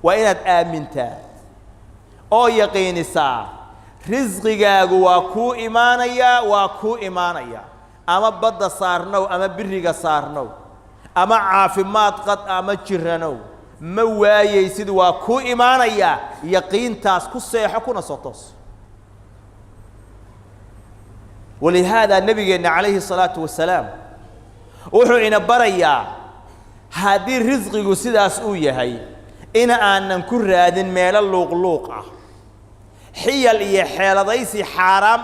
Waa inaad aamintaa oo yaqiinisaa risqigaagu waa kuu imaanayaa, waa kuu imaanayaa. Ama badda saarnow ama biriga saarnow, ama caafimaad qad ama jiranow, ma waayeysid, waa kuu imaanayaa. Yaqiintaas ku seexo kuna soo toos. Walihaadaa nabigeenna calayhi الsalaatu wasalaam wuxuu ina barayaa, haddii risqigu sidaas uu yahay, in aanan ku raadin meelo luuqluuq ah, xiyal iyo xeeladaysi xaaraam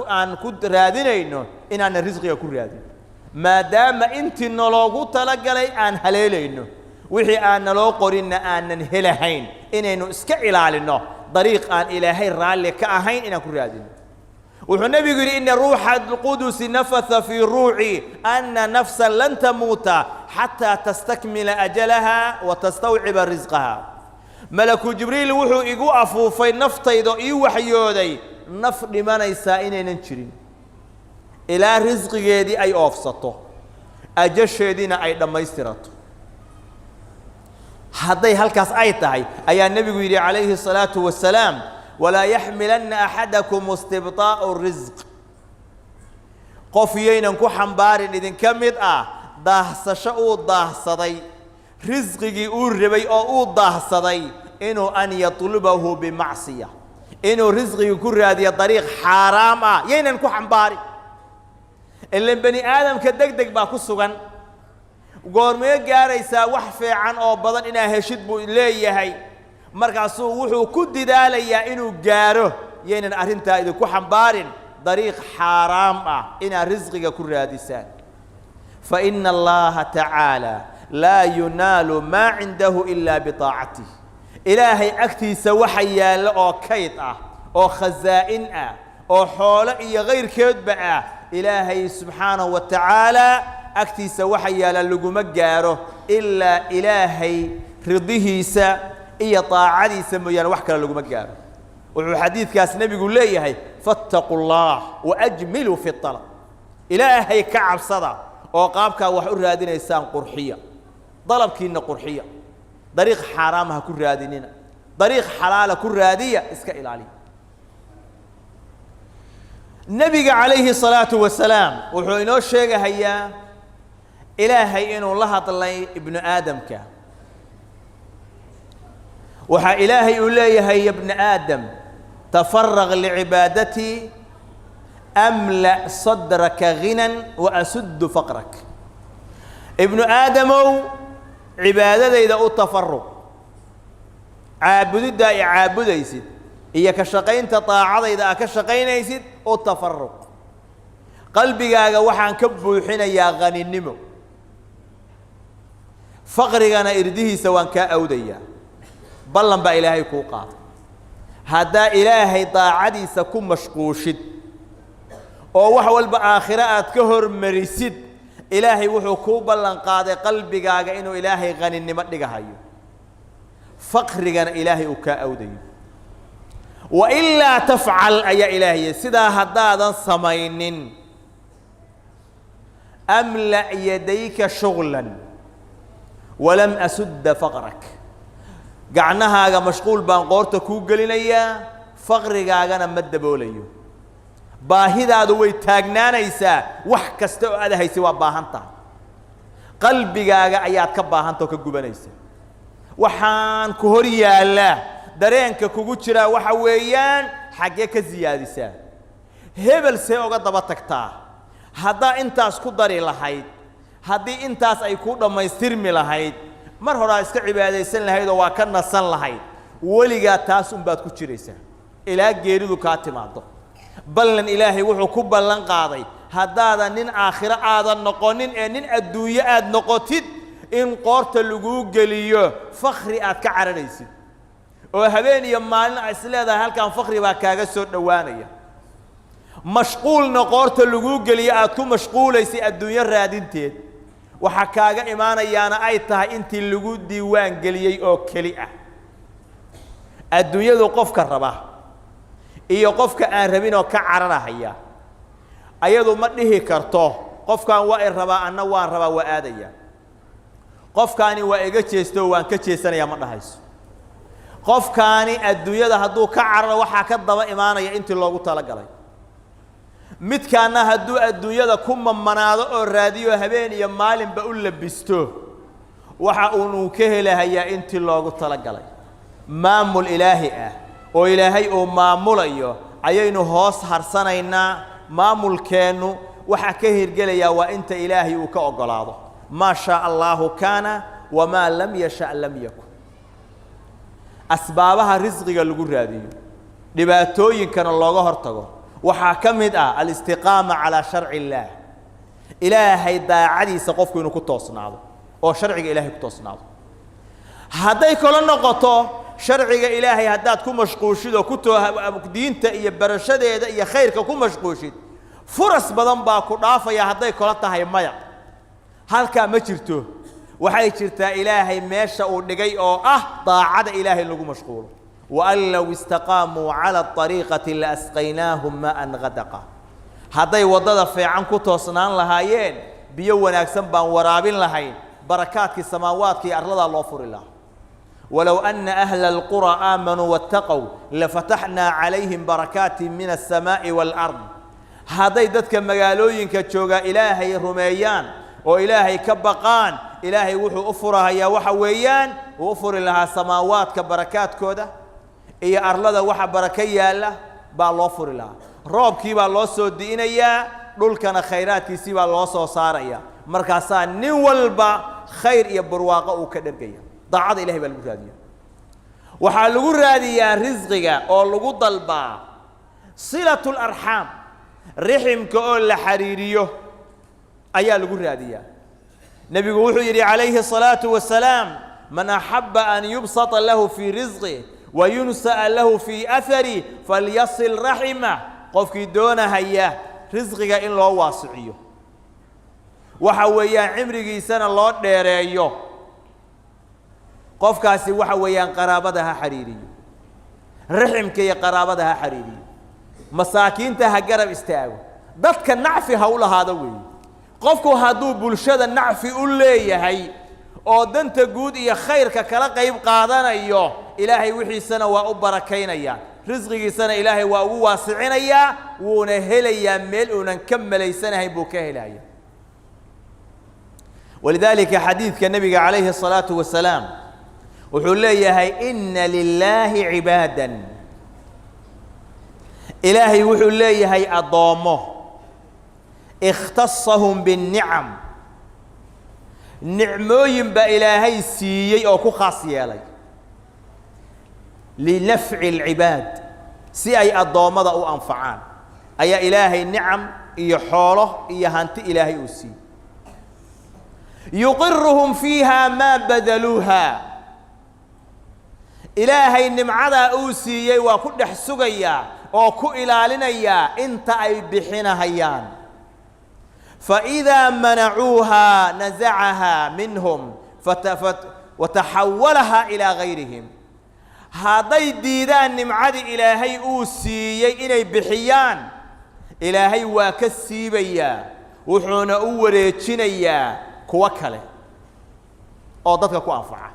aan ku raadinayno, inaanan risqiga ku raadin, maadaama intii naloogu talagalay aan haleelayno, wixii aan naloo qorinna aanan helahayn, inaynu iska ilaalinno dariiq aan Ilaahay raalli ka ahayn inaan ku raadino. Wuxuu nebigu yidhi: "Ina ruuxa alqudusi nafatha fii ruucii ana nafsan lan tamuuta xataa tastakmila ajalaha wa tastawciba risqaha." Malaku Jibriil wuxuu igu afuufay naftayda, ii waxyooday, naf dhimanaysaa inaynan jirin ilaa risqigeedii ay oofsato, ajasheediina ay dhammaystirato. Hadday halkaas ay tahay, ayaa nebigu yidhi calayhi الsalaatu wasalaam: "Walaa yaxmilanna axadakum istibطaa'u risq." Qof yaynan ku xambaarin idinka mid ah daahsasho uu daahsaday risqigii uu rabay oo uu daahsaday inuu an yatlubahu bimacsiya, inuu risqigii ku raadiyo dariiq xaaraam ah, yaynan ku xambaarin. Ilan bani aadamka deg deg baa ku sugan. Goormee gaaraysaa wax fiican oo badan inaa heshid, buu leeyahay. Markaasuu wuxuu ku didaalayaa inuu gaaro. Yaynan arrintaa idinku xambaarin dariiq xaaraam ah inaad risqiga ku raadisaan. Fa ina Allaha tacaala laa yunaalu maa cindahu ilaa biطaacatih. Ilaahay agtiisa waxa yaallo oo kayd ah oo khasaa'in ah oo xoolo iyo kayrkeedba ah, Ilaahay subxaanahu wa tacaala agtiisa waxa yaalla laguma gaaro ilaa Ilaahay ridihiisa iyo daacadiisa mooyaane, wax kale laguma gaaro. Wuxuu xadiidkaas nebigu leeyahay: "Fattaquu اllah waajmiluu fi اطalab." Ilaahay ka cabsada oo qaabkaa wax u raadinaysaan qurxiya, dalabkiinna qurxiya. Dariiq xaaraama ha ku raadinina, dariiq xalaala ku raadiya, iska ilaaliya. Nebiga calayhi الsalaatu wasalaam wuxuu inoo sheegahayaa Ilaahay inuu la hadlay ibnu aadamka. Waxaa Ilaahay uu leeyahay: "Ya bna aadam, tafaraq licibaadatii amla sadraka ginan wa asuddu faqrak." Ibnu aadamow, cibaadadayda u tafaruq, caabudiddaa i caabudaysid iyo ka shaqaynta daacadayda aad ka shaqaynaysid u tafaruq, qalbigaaga waxaan ka buuxinayaa haninimo, faqrigana irdihiisa waan kaa awdayaa. Ballan baa Ilaahay kuu qaaday: haddaa Ilaahay daacadiisa ku mashquushid oo wax walba aakhiro aad ka hormarisid, Ilaahay wuxuu kuu ballan qaaday qalbigaaga inuu Ilaahay haninimo dhigahayo, faqrigana Ilaahay uu kaa awdayo. "Wa ilaa tafcal," ayaa Ilaahay, sidaa haddaadan samaynin, "amla' yadayka shuglan walam asudda faqrak." Gacnahaaga mashquul baan qoorta kuu gelinayaa, faqrigaagana ma daboolayo. Baahidaadu way taagnaanaysaa. Wax kasta oo aad haysay waa baahan tahay, qalbigaaga ayaad ka baahanta oo ka gubanaysaa. Waxaan ku hor yaallaa, dareenka kugu jiraa waxa weeyaan: xaggee ka siyaadisaa, hebel see oga daba tagtaa, haddaa intaas ku dari lahayd, haddii intaas ay kuu dhammaystirmi lahayd, mar horaa iska cibaadaysan lahayd oo waa ka nasan lahayd. Weligaa taas unbaad ku jiraysaa ilaa geeridu kaa timaado. Ballan Ilaahay wuxuu ku ballan qaaday, haddaadan nin aakhiro aadan noqonin ee nin adduunyo aad noqotid, in qoorta laguu geliyo fakri aad ka cararaysid oo habeen iyo maalin a is leedahay halkan fakri baa kaaga soo dhowaanaya, mashquulna qoorta laguu geliyo aad ku mashquulaysay adduunyo raadinteed. Waxaa kaaga imaanayaana ay tahay intii lagu diiwaan geliyey oo keli ah. Adduunyadu qofka raba iyo qofka aan rabin oo ka cararahaya, ayadu ma dhihi karto: "Qofkan waa i rabaa, anna waan rabaa, waa aadaya. Qofkaani waa iga jeesto, waan ka jeesanayaa," ma dhahayso. Qofkaani adduunyada hadduu ka cararo waxaa ka daba imaanaya intii loogu talagalay. Midkaana hadduu adduunyada ku mamanaado oo raadiyo habeen iyo maalinba u labisto, waxa uunuu ka helahayaa intii loogu talagalay. Maamul ilaahi ah oo Ilaahay uu maamulayo ayaynu hoos harsanaynaa. Maamulkeennu waxaa ka hirgelayaa waa inta Ilaahay uu ka oggolaado. Maa shaa Allaahu kaana wamaa lam yasha lam yakun. Asbaabaha risqiga lagu raadiyo, dhibaatooyinkana looga hortago, waxaa ka mid ah alistiqaama calaa sharci illaah, Ilaahay daacadiisa qofku inuu ku toosnaado oo sharciga Ilahay ku toosnaado. Hadday kala noqoto sharciga Ilaahay haddaad ku mashquushid oo ku too diinta iyo barashadeeda iyo khayrka ku mashquushid, furas badan baa ku dhaafaya. Hadday kala tahay maya, halkaa ma jirto. Waxay jirtaa Ilaahay meesha uu dhigay oo ah daacada Ilaahay in lagu mashquulo. Waan low istaqaamuu cala ariiqati la asqaynaahum maa'an gadaqa. Hadday waddada fiican ku toosnaan lahaayeen, biyo wanaagsan baan waraabin lahayn, barakaadkii samaawaadka iyo arladaa loo furi lahaa. Walow ana ahla alquraa aamanuu waataqow lafataxnaa calayhim barakaatin min alsamaa'i waalard. Hadday dadka magaalooyinka joogaa Ilaahay rumeeyaan oo Ilaahay ka baqaan, Ilaahay wuxuu u furahayaa waxa weeyaan uu u furi lahaa samaawaadka barakaadkooda iyo arlada waxa barako yaalla baa loo furi lahaa. Roobkii baa loo soo di'inayaa, dhulkana khayraadkiisii baa loo soo saaraya. Markaasaa nin walba khayr iyo barwaaqo uu ka dhergaya. Daacada Ilahay baa lagu raadiya. Waxaa lagu raadiyaa risqiga oo lagu dalbaa silatu larxaam, riximka oo la xariiriyo ayaa lagu raadiyaa. Nebigu wuxuu yidhi calayhi الصalaaةu wasalaam: man axaba an yubsata lahu fii risqih wayunsa'a lahu fii ahari falyasil raximah. Qofkii doonahaya risqiga in loo waasiciyo, waxa weeyaan cimrigiisana loo dheereeyo, qofkaasi waxa weeyaan qaraabada ha xariiriyo, riximka iyo qaraabada ha xariiriyo, masaakiinta ha garab istaago, dadka nacfi ha u lahaado weeye. Qofku hadduu bulshada nacfi u leeyahay oo danta guud iyo khayrka kala qayb qaadanayo, Ilaahay wixiisana waa u barakaynaya, risqigiisana Ilaahay waa ugu waasicinayaa, wuuna helayaa. Meel uunan ka malaysanahayn buu ka helaya. Walidaalika xadiidka nebiga calayhi الsalaatu wasalaam wuxuu leeyahay: ina lilaahi cibaadan, Ilaahay wuxuu leeyahay addoommo, ikhtasahum biاnnicam, nicmooyin baa Ilaahay siiyey oo ku khaas yeelay, linafci اlcibaad, si ay addoommada u anfacaan ayaa Ilaahay nicam iyo xoolo iyo hanti Ilaahay uu siiyey. Yuqiruhum fiiha maa badaluuha, Ilaahay nimcadaa uu siiyey waa ku dhex sugayaa oo ku ilaalinayaa inta ay bixinahayaan. Faidaa manacuuhaa nasacahaa minhum wataxawalahaa ilaa gayrihim. Hadday diidaan nimcadii Ilaahay uu siiyey inay bixiyaan, Ilaahay waa ka siibayaa, wuxuuna u wareejinayaa kuwo kale oo dadka ku anfaca.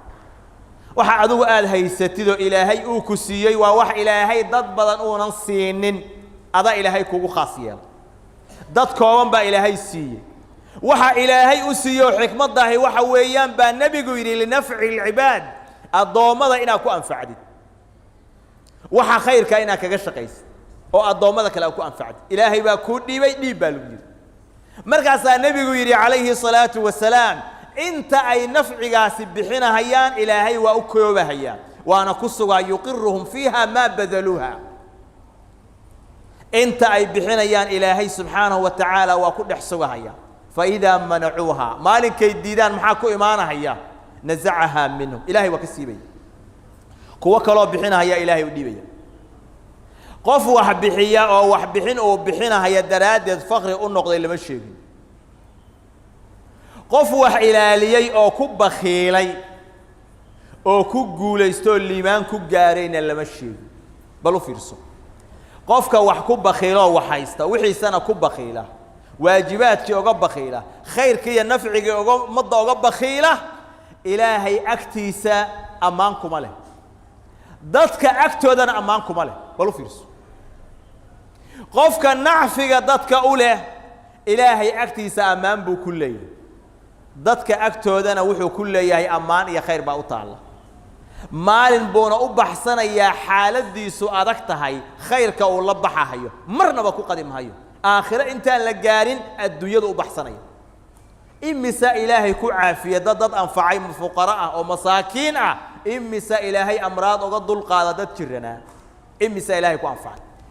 Waxa adigu aada haysatid oo Ilaahay uu ku siiyey waa wax Ilaahay dad badan uunan siinin, adaa Ilaahay kugu khaas yeelay. Dad kooban baa Ilaahay siiyey. Waxa Ilaahay u siiye oo xikmaddahi waxa weeyaan baa nebigu yidhi linafci alcibaad, addoommada inaad ku anfacdid, waxa khayrkaa inaad kaga shaqaysid oo addoommada kale aad ku anfacdid. Ilaahay baa kuu dhiibay, dhiib baa lagu yidhi. Markaasaa nebigu yidhi calayhi الsalaatu wasalaam: inta ay nafcigaasi bixinahayaan Ilaahay waa u koobahayaan, waana ku sugaa. Yuqiruhum fiiha maa badaluuha, inta ay bixinayaan Ilaahay subxaanahu wa tacaala waa ku dhex sugahaya. Faidaa manacuuha, maalinkay diidaan, maxaa ku imaanahaya? Nasacahaa minhum, Ilahay waa ka siibaya, kuwo kaloo bixinahaya Ilaahay u dhiibaya. Qof wax bixiya oo wax bixin uu bixinahaya daraaddeed faqri u noqday lama sheegin. Qof wax ilaaliyey oo ku bakiilay oo ku guulaysto oo liimaan ku gaarayna lama sheegin. Bal u fiirso, qofka wax ku bakiiloo wax haysta, wixiisana ku bakiila, waajibaadkii oga bakiila, khayrkii iyo nafcigii oga ummadda oga bakiila, Ilaahay agtiisa ammaan kuma leh. Dadka agtoodana ammaan kuma leh. Bal u fiirso, qofka nacfiga dadka u leh Ilaahay agtiisa ammaan buu ku leeyahay, dadka agtoodana wuxuu ku leeyahay ammaan iyo khayr baa u taalla. Maalin buuna u baxsanayaa xaaladdiisu adag tahay, khayrka uu la baxahayo marnaba ku qadi mahayo. Aakhiro intaan la gaarin adduunyadu u baxsanaya. Imisa Ilaahay ku caafiya dad anfacay, fuqaro ah oo masaakiin ah? Imisa Ilaahay amraad uga dulqaada dad jiranaa? Imisa Ilaahay ku anfacay?